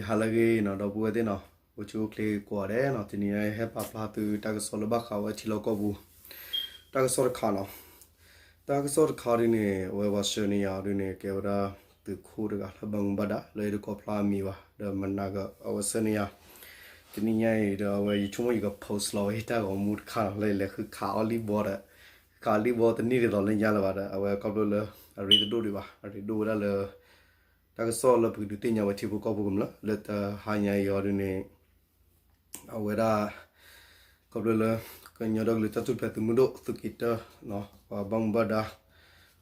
ဟါလၢအဂ့ၤနီၤ ဒီပုၢ်ဝဲၢ်သ့ၣ်နီၤ, အိၣ်ဆူၣ်အိၣ်ချ့ကိးဂၤဒဲးနီၤ, တနံၤအံၤဟဲပာ်ဖျါသုတၢ်ကစီၣ်လၢဘၣ်ဃးဝဲထံလီၢ်ကီၢ်ပူၤ တၢ်ကစီၣ်တခါနီၤ. တၢ်ကစီၣ်တခါဒ်န့ၣ် အဝဲပှၤဆှၢန့ၢ်ယၤဒ်န့ၣ် ကဲဝဲဒၣ်သုးခိၣ်တဂၤလၢဘၣ်မူဘၣ်ဒါ လၢယတကိးဖျါအမံၤဘၣ် ဒီးမနၤက အဝဲဆှၢန့ၢ်ယၤ တနံၤညါအံၤဒီး အဝဲယဆိကမိၣ်ယက post လီၤဝဲတၢ်ဂီၤမူတခါနီၤ, လၢယလဲၤဃုခးအီၣ်လံၣ်ဘီဒီး ဃးလံၣ်ဘီတနံၣ်ဒ်သိးလၢညါလၢၤဘၣ်ဒီး အဝဲခီဖျိလၢ အရ့တဒိၣ်ဒံးဘၣ်, အရ့ဒိၣ်ဝဲဒၣ်လၢ တၢ်ကစီၣ်လၢပကဒုးသ့ၣ်ညါဝဲထံဖိကီၢ်ဖိကမျၢၢ် လၢတဟါညါအံၤအီၤဒ်န့ၣ် အဝဲဒၣ် ခီဖျိလၢ ကညီဒီကလုာ်တၢ်ထူၣ်ဖျဲးသုးမုၢ်ဒိၣ် သုးက့ၤတၢ ပှၤဘၣ်မူဘၣ်ဒါ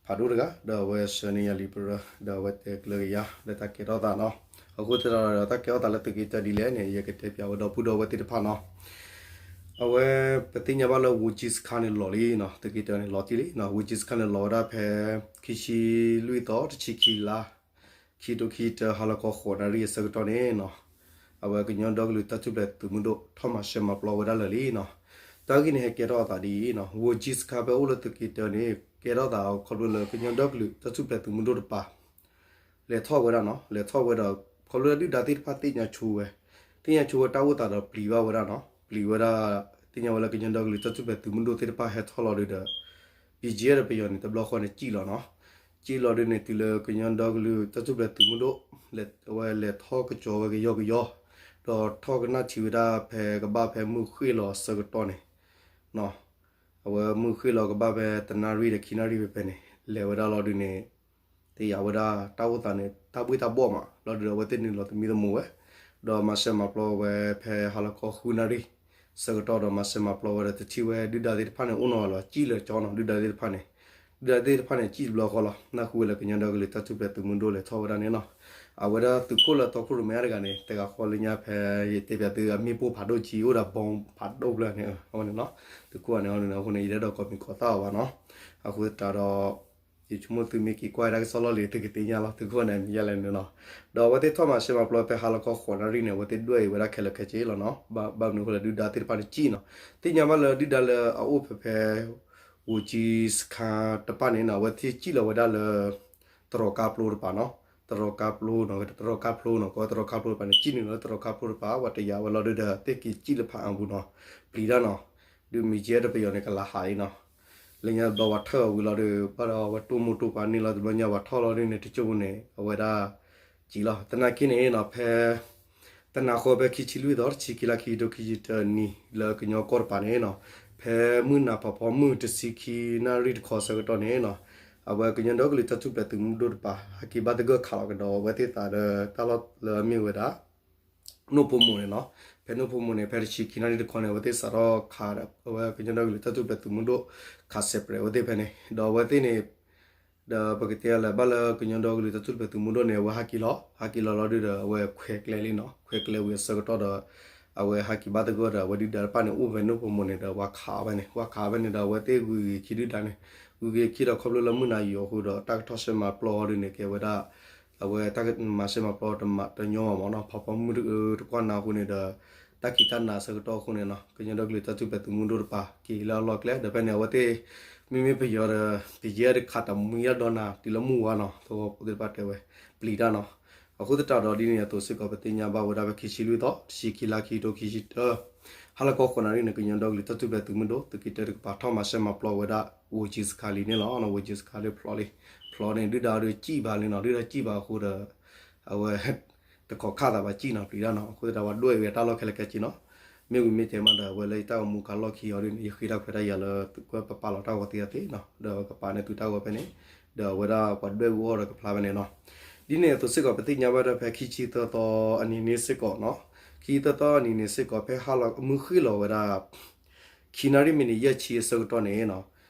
ဖးဒိၣ်တဂၤ ဒီးအဝဲဆှၢန့ၢ်ယၤလံာ်ပရၢ ဒီးအဝဲတဲကျၢၤက့ၤယၤ လၢတၢ်ကဲထီၣ်သးနီၤ. အဃိသတးဒီး တၢ်ကဲထီၣ်သးလၢသုးက့ၤတၢဒ်လဲၣ်န့ၣ် ယကတဲပၠးဝဲဒီပုၢ်ဒီဝဲၢ်သ့ၣ်တဖၣ်နီၤ. အဝဲ ပသ့ၣ်ညါဘၣ်လၢ ဝူကၠံစခါန့ၣ်လီၤလံနီၤ, သုးက့ၤတၢန့ၣ်လီၤတံၢ်လံနီၤ, ဝူကၠံစခါန့ၣ်လီၤဝဲဒၣ်ဖဲ ခံဆံလွံၢ်သီ တဆံခံလါ ခံကထိခံဆံတၢ ဟါလီၤခီဃိးနၣ်ရံၣ်အဆၢကတီၢ်န့ၣ်နီၤ, အဝဲကညီဒီကလုာ်တၢ်ထူၣ်ဖျဲးသုးမုၢ်ဒိၣ် ထီၣ်မၤရှဲမၤပျီဝဲဒၣ်လၢာ်လံနီၤ. တၢ်ဂ့ၢ်န့ၣ်ဟဲကဲထီၣ်အသးဒ်အံၤနီၤ, ဝူကၠံစခါဖဲအိၣ်လၢသုးက့ၤတၢန့ၣ် ကဲထီၣ်သးခီဖျိလၢကညီဒီကလုာ်တၢ်ထူၣ်ဖျဲးသုးမုၢ်ဒိၣ်တပၤ လဲၤထီၣ်ဝဲဒၣ်နီၤ, လဲၤထီၣ်ဝဲဒီး ခီဖျိလၢဒုၣ်ဒါသ့ၣ်တဖၣ်သ့ၣ်ညါဆိဝဲ, သ့ၣ်ညါဆိဝဲတၢ်အိၣ်သးဒီးပျံၤဘၣ်ဝဲဒၣ်နီၤ, ပျံၤဝဲဒၣ် သ့ၣ်ညါဝဲလၢကညီဒီကလုာ်တၢ်ထူၣ်ဖျဲးသုးမုၢ်ဒိၣ်သ့ၣ်တဖၣ်ဟဲထီၣ်လီၤဒုးဒီး ပံကဲဒီးပယီၤန့ၣ် တဘျီဃီန့ၣ်စံၣ်လီၤနီၤ. စံၣ်လီၤဒုးန့ၣ် တုၤလၢကညီဒီကလုာ်တၢ်ထူၣ်ဖျဲးသုးမုၢ်ဒိၣ် အဝဲလဲၤထီၣ်ကစီၤဝဲကယီကယီ, ဒီးထီၣ်ကနၣ်ထံဝဲဒၣ်ဖဲကဘၣ်ဖဲမုၢ်ဃ့ၢ်လီၤအဆၢကတီၢ်န့ၣ် အဝဲမုၢ်ဃ့ၢ်လီၤကဘၣ်ဖဲတနၣ်ရံၣ်ဒီးခံနၣ်ရံၣ်ဖဲဖဲန့ၣ် လဲၤဝဲဒၣ်လီၤဒုးန့ၣ် တယာ်ဝဲဒၣ်တၢ်အိၣ်သးန့ၣ် တၢ်ဘှ့ၣ်တၢ်ဘှီၣ်မး လီၤဒုးဒီးအဝဲသ့ၣ်နုာ်လီၤသမံသမိးဝဲ, ဒီးမၤရှဲမၤပျီဝဲဖဲဟါလီၤခီဃုနၣ်ရံၣ် ဆၢကတီၢ်ဒီးမၤရှဲမၤပျီဝဲဒီးတထံၣ်ဝဲဒုၣ်ဒါသ့ၣ်တဖၣ်န့ၣ် အိၣ်နီၤလီၤ စံၣ်လၢာ်ကၠီနီၤ, ဒုၣ်ဒါသ့ၣ်တဖၣ်န့ၣ် ဒုၣ်ဒါသ့ၣ်တဖၣ်န့ၣ် စံၣ်တဘျီဃီလီၤ. နၢ်ဟူဝဲလၢကညီဒီကလုာ်တၢ်ထူၣ်ဖျဲးသုးမုၢ်ဒိၣ်လဲၤထီၣ်ဝဲဒၣ်န့ၣ်နီၤ. အဝဲဒၣ်သုးခိၣ်လၢတီခိၣ်ရိၣ်မဲအါတဂၤန့ၣ် တဂၤဃီလၢညါဖဲ ယတဲပၠးသုအမ့ၣ်ပိၢ်ဖးဒိၣ်ကံ အိၣ်ဒီးဘီဖးဒိၣ်ဖျၢၣ်န့ၣ် အဝဲန့ၣ်နီၤ, သုးခိၣ်အန့ၣ်အီၤန့ၣ် အဃိန့ၣ် ယတအဲၣ်ဒိးကိးမံၤကိးသၣ်အီၤဘၣ်နီၤ. အဃိသတးဒီး ယဆိကမိၣ်သုမ့ၢ်က့ၤကွၢ်တၢ်ကစီၣ်လီၢ်လံၤ သုကသ့ၣ်ညါလီၤ သုးခိၣ်န့ၣ်မံၤယဲလဲၣ်န့ၣ်နီၤ. ဒီးအဝဲသ့ၣ်ထီၣ်မၤရှဲမၤပျီဖဲဟါလီၤခီဃိးနၣ်ရံၣ်န့ၣ် အဝဲသ့ၣ်ဒွဲၣ်အံၤဝဲဒၣ်ခဲလၢာ်ခဲဆ့လီၤနီၤ. ဘၣ်မနုၤအဃိလဲၣ်ဒုၣ်ဒါသ့ၣ်တဖၣ်န့ၣ်စံၣ်နီၤ, သ့ၣ်ညါဘၣ်လၢဒုၣ်ဒါလၢအအိၣ်ဖဲဖဲ ဝူကၠံစခါတဖၣ်န့ၣ်နီၤ အဝဲသ့ၣ်စံၣ်လီၤဝဲဒၣ်လၢ တရီးကါပျိတပၤနီၤ, တရီးကါပျိနီၤ တရီးကါပျိနီၤ ကီတရီးကါပျိတပၤန့ၣ် စံၣ်နုာ်လၢတရီးကါပျိတပၤ ပှၤတယာ်ဝဲလီၤဒုးဒီး သ့ၣ်က့ၤစံၣ်လၢဖးအါပူၤနီၤ, ပျံၤတၢ်နီၤ, ဒုးမံၤကဲဒီးပယီၤန့ၣ် ကလၤဟးအံၤနီၤ လၢညါတဘျီပှၤထၢၣ်အီၤဝံၤလီၤဒီး ဘၣ်ဒီးအဝဲတိၢ်မိၢ်တိၢ်ပၢ်န့ၣ်လီၤ တဘျီညါပှၤထီၣ်လီၤဒ်န့ၣ် တကၠိပူၤန့ၣ် အဝဲဒၣ် စံၣ်လီၤ သနာ်က့န့ၣ်နီၤ ဖဲ တနၤဃီဖဲခံဆံလွံၢ်သီ တဆံခံလါ ခံကထိခံဆံတၢနံၤ လၢကညီကီၢ်တပၤန့ၣ်နီၤ ဖဲမုၢ်နၤဖးဖီမုၢ်တဆံခံနၣ်ရံၣ်တခီဆၢကတီၢ်န့ၣ်နီၤ အဝဲကညီဒီကလုာ်တၢ်ထူၣ်ဖျဲးသုးမုၢ်ဒိၣ်တပၤ ဟဲက့ၤဘၣ်သဂၢၢ်ခးလီၤကဒီးအဝဲသ့ၣ်သးဒီးတၢ်လီၢ်လၢအမ့ၢ်ဝဲဒၣ် နိၣ်ဖိမိၢ်န့ၣ်နီၤ, ဖဲနိၣ်ဖိမိၢ်န့ၣ် ဖဲတဆံခံနၣ်ရံၣ်တခီန့ၣ် အဝဲသ့ၣ်စးထီၣ်ခး အဝဲကညီဒီကလုာ်တၢ်ထူၣ်ဖျဲးသုးမုၢ်ဒိၣ် ခးစဲးပြဲးအဝဲသ့ၣ်ဖဲန့ၣ် ဒီးအဝဲသ့ၣ်န့ၣ် ဒီးပကတဲလၢဘၣ်လၢကညီဒီကလုာ်တၢ်ထူၣ်ဖျဲးသုးမုၢ်ဒိၣ်န့ၣ် အဝဲဟးက့ၤလီၤ ဟးက့ၤလီၤလီၤဒုးဒီး အဝဲခွဲးကျဲလံနီၤ, ခွဲးကျဲဝံၤအဆၢကတီၢ်ဒီး အဝဲဟးက့ၤဘၣ်သဂၢၢ်ဒီး အဝဲဒုၣ်ဒါတဖၣ်န့ၣ် အိၣ်ဖဲနိၣ်ဖိမိၢ်န့ၣ်ဒီး ပှၤခးအီၤဖဲန့ၣ် ပှၤခးအီၤဖဲန့ၣ်ဒီး အဝဲသ့ၣ်ဂုၤက့ၤခံဒုၣ်ဒါန့ၣ် ဂုၤက့ၤခံဒီးခီဖျိလၢမုၢ်နၤယံာ်အဃိဒီး တၢ်ကထီၣ်ရှဲမၤပျီဒ်န့ၣ် ကဲဝဲဒၣ် အဝဲတၢ်မၤရှဲမၤပျီတမးတညီဘၣ်မးနီၤ, ဖးဖီမုၢ်တကွၢ်နၤအဃိန့ၣ်ဒီး တၢ်ခံးတၢ်နၤအဆၢကတီၢ်အဃိန့ၣ်နီၤ ကညီဒီကလုာ်တၢ်ထူၣ်ဖျဲးသုးမုၢ်ဒိၣ်တပၤ က့ၤလၢအလီၢ်ကျဲ ဒီးဖဲန့ၣ် အဝဲသ့ၣ် မ့မ့ၢ်ပယီၤဒီး ပယီၤတခးတမှံအဒီးနၤ တုၤလၢမုၢ်ဝါနီၤ သဝီဖိသ့ၣ်တဖၣ်တဲဝဲ ပျံၤတၢ်နီၤ. အဃိသတးဒီးဒ်န့ၣ်အသိးစ့ၢ်ကီး ပသ့ၣ်ညါဘၣ်ဝဲဒၣ်ဖဲခံဆံလွံၢ်သီ တဆံခံလါ ခံကထိခံဆံတၢ ဟါလီၤခီဃိးနၣ်ရံၣ်န့ၣ် ကညီဒီကလုာ်တၢ်ထူၣ်ဖျဲးသုးမုၢ်ဒိၣ် သုးက့တၢတကပၤ ထီၣ်မၤရှဲမၤပျီဝဲဒၣ် ဝူကၠံစခါလံန့ၣ်လီၤ. ဝူကၠံစခါလၢဖျိလံ ဖျိန့ၣ် ဒုၣ်ဒါဒီးစံၣ်ဘၣ်လံနီၤ, ဒုၣ်ဒါစံၣ်ဘၣ်အဃိဒီး အဝဲ တခိးခးသးဘၣ်စံၣ်နီၤ ပျံၤတၢ်နီၤ. အဃိသတး ပှၤဒွဲၣ်ဝဲတၢ်လီၢ်ခဲလၢာ်ခဲဆ့နီၤ. မ့ၢ်ဝံၤမ့ၢ်တဲမးဒီး အဝဲလၢယတၢ်ဂီၤမူကလီၢ်ခံအီၤဒ်န့ၣ် ယဃ့တၢ်ခွဲးတၢ်ယာ်လၢသုးကၢၢ်ပပာ်လီၤတၢ်ဂီၤသ့အီၤသ့နီၤ, ဒီးကပာ်န့ၢ်သုတၢ်ဂီၤဖဲန့ၣ် ဒီးအဝဲဒၣ်ပှၤဒွဲၣ်အူအီၣ်ဒီးကဖျါဖဲန့ၣ်နီၤ. ဒ်န့ၣ်အသိးစ့ၢ်ကီး ပသ့ၣ်ညါဘၣ်ဒၣ်ဖဲခံဆံသၢသီအနံၤန့ၣ်စ့ၢ်ကီးနီၤ, ခံဆံသၢသီအနံၤန့ၣ်စ့ၢ်ကီး ဖဲဟါလီၤမုၢ်ဃ့ၢ်လီၤဝဲဒၣ် ခံနၣ်ရံၣ်မံးနံးယဲၢ်ဆံအဆၢကတီၢ်န့ၣ်နီၤ,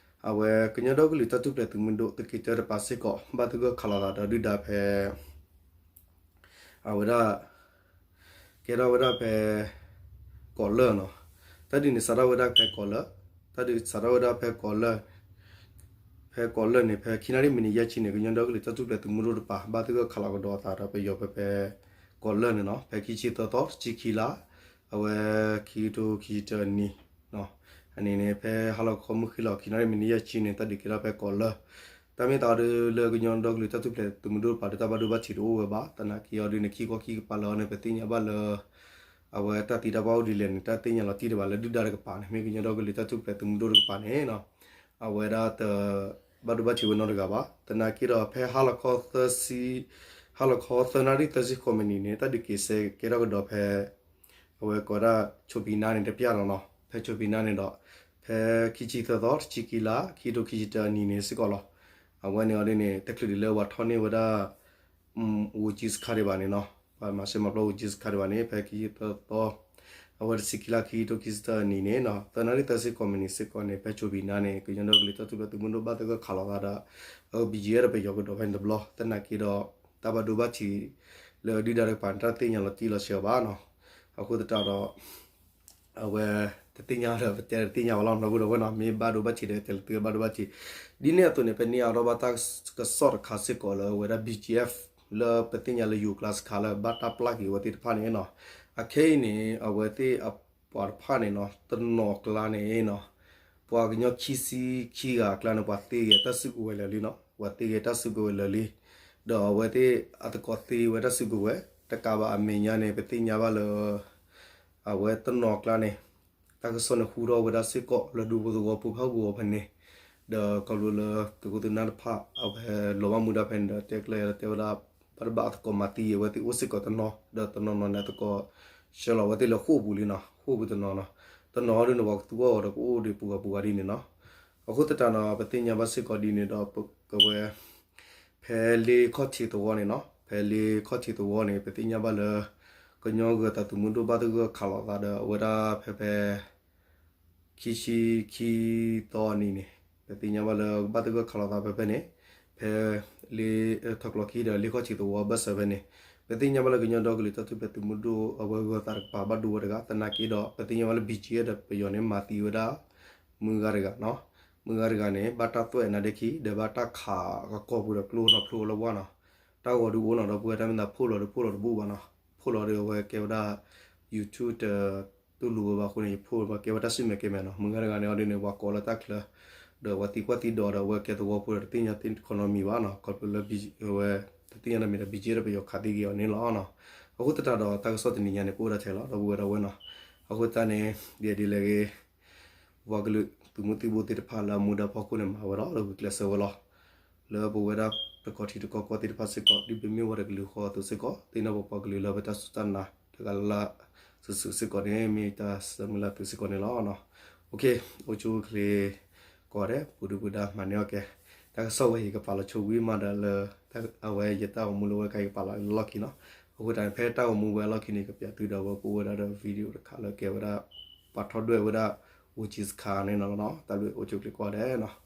အဝဲကညီဒီကလုာ်တၢ်ထူၣ်ဖျဲးသုးမုၢ်ဒိၣ် သုးက့တၢတပၤစ့ၢ်ကီး ဘၣ်သဂၢၢ်ခးလိာ်သးဒီးဒုၣ်ဒါဖဲ အဝဲဒၣ် ကဲထီၣ်ဝဲဒၣ်ဖဲ ကီးလၢၢ်နီၤ, တၢ်ဒုးန့ၣ်စးထီၣ်ဝဲဒၣ်ဖဲကီးလၢၢ်, တၢ်ဒုးစးထီၣ်ဝဲဒၣ်ဖဲကီးလၢၢ် ဖဲကီးလၢၢ်န့ၣ် ဖဲခံနၣ်ရံၣ်မံးနံးယဲၢ်ဆံန့ၣ် ကညီဒီကလုာ်တၢ်ထူၣ်ဖျဲးသုးမုၢ်ဒိၣ်တပၤ ဘၣ်သဂၢၢ်ခးလိာ်ကဒီးအသးဒီးပယီၤဖဲဖဲ ကီးလၢၢ်န့ၣ်နီၤ, ဖဲခံဆံသၢသီ တဆံခံလါ အဝဲ ခံကထိခံဆံတၢနံၤ အနံၤန့ၣ် ဖဲဟါလီၤခီမုၢ်ဃ့ၢ်လီၤ ခံနၣ်ရံၣ်မံးနံးယဲၢ်ဆံန့ၣ် တၢ်ဒုးကဲထီၣ်ဖဲကီးလၢၢ်, တၢ် တၢ်မ့ၢ်တၢ်အီၤဒုးလၢကညီဒီကလုာ်တၢ်ထူၣ်ဖျဲးသုးမုၢ်ဒိၣ်တကပၤဒီး တၢ်ဘၣ်ဒိဘၣ်ထံးတအိၣ်ဝဲဘၣ်. သနာ်က့အီၤဒုးန့ၣ် ခံခီခံကပၤလၢအီၤန့ၣ် ပသ့ၣ်ညါဘၣ်လၢ အဝဲတၢ်သံတၢ်ပှၢ်အိၣ်ဒ်လဲၣ်န့ၣ် တၢ်သ့ၣ်ညါလီၤတံၢ်ဒံးဘၣ်လၢဒုၣ်ဒါတကပၤန့ၣ် မ့ၢ်ကညီဒီကလုာ်တၢ်ထူၣ်ဖျဲးသုးမုၢ်ဒိၣ်တကပၤန့ၣ်နီၤ အဝဲဒၣ်တဘၣ်ဒိဘၣ်ထံးဝဲနီတဂၤဘၣ်. သနာ်က့ဒီး ဖဲဟါလီၤခီသၢဆံ ဟါလီၤခီသၢနၣ်ရံၣ်သၢဆံဃိးမံးနံးန့ၣ် တၢ်ဒုးက့ၤစဲးကဲထီၣ်ကဒီးဖဲ အဝဲကိးဒၣ် ချိုပီနာ န့ၣ် တပျၢ်လီၤနီၤ. ဖဲ ချိုပီနာ န့ၣ်ဒီး ဖဲခံဆံသၢသီ တဆံခံလါ ခံကထိခံဆံတၢအနံၤန့ၣ်စ့ၢ်ကီးလီၤ. အဝဲန့ၣ်အီၤဒ်န့ၣ် တချုးဒံးလၢပှၤထီၣ်န့ၢ်ဝဲဒၣ် ဝူးကၠံစခါဒံးဘၣ်န့ၣ်နီၤ, ပှၤမၤစဲမၤပျီဝူးကၠံစခါဒံးဘၣ်န့ၣ် ဖဲခံဆံသၢသီ အဝဲတဆံခံလါ ခံကထိခံဆံတၢအနံၤန့ၣ်နီၤ သၢနၣ်ရံၣ်သၢဆံဃိးမံးနံးစ့ၢ်ကီးန့ၣ် ဖဲချိုပီနာ န့ၣ် ကညီဒီကလုာ်တၢ်ထူၣ်ဖျဲးသုးမုၢ်ဒိၣ်ဘၣ်သဂၢၢ်ခးလိာ်သးဒီး အ ဘီကၠံအဲၣ် ဒီးပယီၤကဒီးဖဲန့ၣ်တဘျီ သနာ်က့ဒီး တၢ်ဘၣ်ဒိဘၣ်ထံးလၢဒုၣ်ဒါတကပၤန့ၣ် တၢ်တသ့ၣ်ညါလီၤတံၢ်လီၤဆဲးအီၤဘၣ်နီၤ. အဃိသတးဒီး အဝဲတသ့ၣ်ညါဒီး ပတဲတသ့ၣ်ညါဘၣ်လီၤ ဒီပုၢ်ဒီဝဲၢ်နီၤ, မ့ၢ်ဘၣ်ဒိဘၣ်ထံးဒီး တဲလၢသုဝဲဘၣ်ဒိဘၣ်ထံး. ဒ်န့ၣ်အသိးန့ၣ် ပန့ၢ်အါထီၣ်ဘၣ်တၢ်ကစီၣ်တခါစ့ၢ်ကီးလၢအဝဲဒၣ် ဘီကၠံအဲၣ် လၢပသ့ၣ်ညါလၢယိၤကျါစခါလၢဘၣ်တၢ်ပျၢ်က့ၤအဝဲသ့ၣ်တဖၣ်န့ၣ်နီၤ. အခဲအံၤန့ၣ် အဝဲသ့ၣ်အပှၤတဖၣ်န့ၣ်နီၤ တနီၤကျါန့ၣ်နီၤ ပှၤကညီခံဆံခံဂၤအကျါန့ၣ် ပှၤသ့ဂဲၤတၢ်စုကဝဲၤလၢာ်လံနီၤ, ပှၤသ့ဂဲၤတၢ်စုကဝဲၤလၢာ်လံ. ဒီးအဝဲသ့ၣ်အသကိးသ့ဝဲတၢ်စုကဝဲၤ တကးဘၣ်အမဲာ်ညါန့ၣ် ပသ့ၣ်ညါဘၣ်လၢ အဝဲတနီၤကျါန့ၣ် တၢ်ကစီၣ်န့ၣ်ဟူထီၣ်ဝဲဒၣ်စ့ၢ်ကီးလၢဒူဖိသဝီဖိဖးဂီၤဖဲန့ၣ်, ဒီးခီဖျိလၢသုးခိၣ်သုးနၢ်တဖၣ် အဝဲလီၤဘၣ်မူဒါဖဲန့ၣ်ဒီး တဲကျဲတဲဝဲဒၣ် ဘၣ်တဘၣ်အသကိးမၤသံအဝဲသ့ၣ်အိၣ်စ့ၢ်ကီးတနီၤ, ဒီးတနီၤနီၤန့ၣ် အသကိးဆှၢလီၤဝဲသ့ၣ်လၢဃိာ်ပူၤလံနီၤ, ဃိာ်ပူၤတနီၤနီၤ, တနီၤဒ်န့ၣ် ပှၤကသူအီၤဒီးကအိၣ်ဒံးပူၤဂၤပူၤဂၤဒ်န့ၣ်နီၤ. အဃိသတးဒီး ပသ့ၣ်ညါဘၣ်စ့ၢ်ကီးဒ်န့ၣ်ဒီး ပကဝဲ ဖဲလ့ခီၣ်ထံးသဝီန့ၣ်နီၤ, ဖဲလ့ခီၣ်ထံးသဝီန့ၣ် ပသ့ၣ်ညါဘၣ်လၢ ကညီဂၢၤသးသုးမုၢ်ဒိၣ်ဘၣ်သဂၢၢ်ခးလိာ်သးဒီး အဝဲဒၣ်ဖဲဖဲ ခံဆံခံသီအနံၤန့ၣ် ပသ့ၣ်ညါဘၣ်လၢဘၣ်သဂၢၢ်ခးလိာ်သးဖဲဖဲန့ၣ် ဖဲလ့ ထီၣ်ကျီခံဒီးလ့ခီၣ်ထံးသဝီဘၢၣ်စၢၤဖဲန့ၣ် ပသ့ၣ်ညါဘၣ်လၢကညီဒီကလုာ်တၢ်ထူၣ်ဖျဲးသုးမုၢ်ဒိၣ် အဝဲဂၢၤသးတကပၤဘၣ်ဒိဝဲတဂၤ သနာ်က့ဒီး ပသ့ၣ်ညါဘၣ်လၢ ဘီကၠံအဲၣ် ဒီးပယီၤန့ၣ် မၤသံဝဲဒၣ် မုၢ်ဂၤတဂၤနီၤ, မုၢ်ဂၤတဂၤန့ၣ် ဘၣ်တၢ်သွဲၣ်နါဒ့ခံ ဒီးဘၣ်တၢ်ခးကကီၢ်ပူၤဒီးကျိနီၤဖျိလၢဝါနီၤ, တၢ်ဂီၤဒုးအိၣ်နီၤ ဒီပုၢ်ဝဲၢ် တၢ်မ့ၢ်သးဖှိၣ်လီၤဒုးဖှိၣ်လီၤတဘူၣ်ဘၣ်နီၤ, ဖှိၣ်လီၤဒီးအဝဲကဲဝဲဒၣ် YouTube တတူၢ်လိာ်ဝဲဘၣ်အဃိန့ၣ် ယဖှိၣ်ဝဲကဲဝဲတၢ်စံၣ်မဲာ်ကဲမဲာ်နီၤ, မုၢ်ဂၤတဂၤန့ၣ်အီၤဒ်န့ၣ် ပှၤကိးလၢတၢ်ချၢ ဒီးပှၤသံကွၢ်သံဒိးဒီးအဝဲကဲသဝီဖိဒီး တသ့ၣ်ညါသ့ၣ်ခီနီတမံၤဘၣ်နီၤ, ခီဖျိလၢ အဝဲ တသ့ၣ်ညါနီတမံၤဒီး ဘီကၠံအဲၣ် ဒီးပယီၤခးသံက့ၤအီၤန့ၣ်လီၤနီၤ. အဃိသတးဒီး တၢ်ကစီၣ်တနံၤညါန့ၣ် ကအိၣ်ဒၣ်ထဲလီၤ ဒီပုၢ်ဝဲၢ်ဒီပုၢ်ဝဲၢ်နီၤ, အဃိသတးန့ၣ် ဒ်လဲၣ်ဂ့ၤ ပပှၤကလုာ်သုးမုၢ်သံၣ်ဘိသ့ၣ်တဖၣ်လၢအမူဒါဖီခိၣ်န့ၣ် မၤဝဲဒီးဂုာ်ကျဲးစၢးဝဲလီၤ. လၢပဝဲဒၣ်တကီၢ်ထံတကီၢ်ကီၢ်သ့ၣ်တဖၣ်စ့ၢ်ကီး ဒ်ပမ့ၢ်ဝဲတကလုာ်ဃီအသိးစ့ၢ်ကီး သ့ၣ်နီၣ်ပပှၤကလုာ်လၢပတၢ်စူၢ်တၢ်နာ် တဂၤလၢ်လၢ်စုာ်စုာ်စ့ၢ်ကီးန့ၣ် မ့ၢ်တၢ်ဆၢမုၢ်လၢ်သုစ့ၢ်ကီးန့ၣ်လီၤ. အိၣ်ဆူၣ်အိၣ်ချ့ကိးဂၤဒဲး ပူၤဒုပူၤဒါမၤန့ၢ်အီၣ်ကဲ, တၢ်ကစီၣ်ဝဲယကပာ်လီၤဆိဝံၤမးဒီးလၢ အဝဲယတၢ်ဂီၤမူလၢဝဲခါယကပာ်လီၤလီၢ်ခံနီၤ. အဃိသတးန့ၣ် ဖဲတၢ်ဂီၤမူဝဲအလီၢ်ခံန့ၣ် ကပျးသုဒီးဝဲပအိၣ်ဝဲဒၣ်ဒီး video တခါလၢကဲဝဲဒၣ် ပှၤထီၣ်ဒွဲၣ်ဝဲဒၣ် ဝူးကၠံစခါန့ၣ်လီၤနီၤ. တၢ်ဘျုးအိၣ်ဆူၣ်အိၣ်ချ့ကိးဂၤဒဲးနီၤ.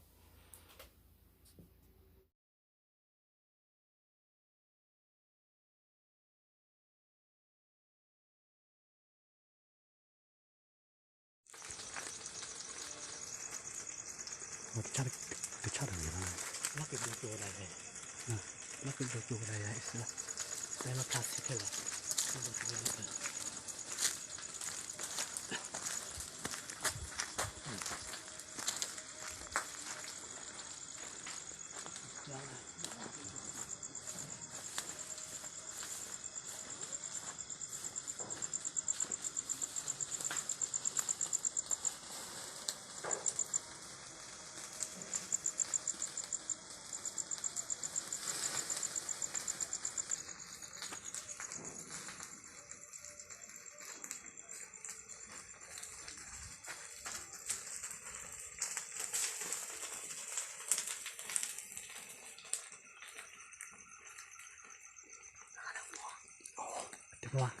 တဲကွၢ်,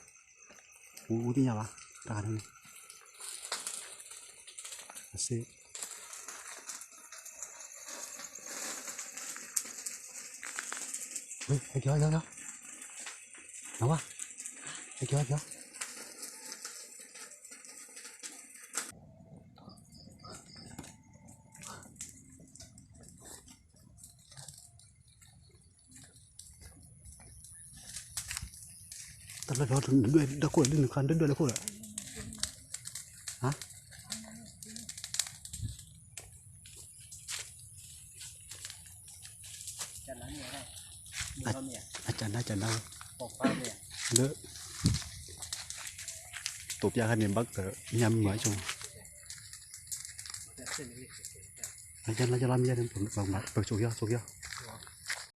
ပူၤသ့ၣ်ညါဘၣ်, တၢ်ဂၤန့ၣ်, အစ့, ဟဲက့ၤအီၤ, ဟဲက့ၤအီၤ, နဝါ, ဟဲက့ၤအီၤ, ဟဲက့ၤအီၤ. တၢ်လၢဒီးဒွဲၣ်ဒၢခိၣ်လၢနခါဒွဲၣ်ဒွဲၣ်လၢခိၣ်လၢ, ဟါ, အကနၣ်ကနၣ်ဝဲ လၢ တိာ်ပျၢ်ခါန့ၣ် ဘၣ်ကတၢၢ် ညါမုာ်ဆိ လၢလၢမ့ၢ်ယါန့ၣ် ပကဆိက့ၤအီၤ ဆိက့ၤအီၤ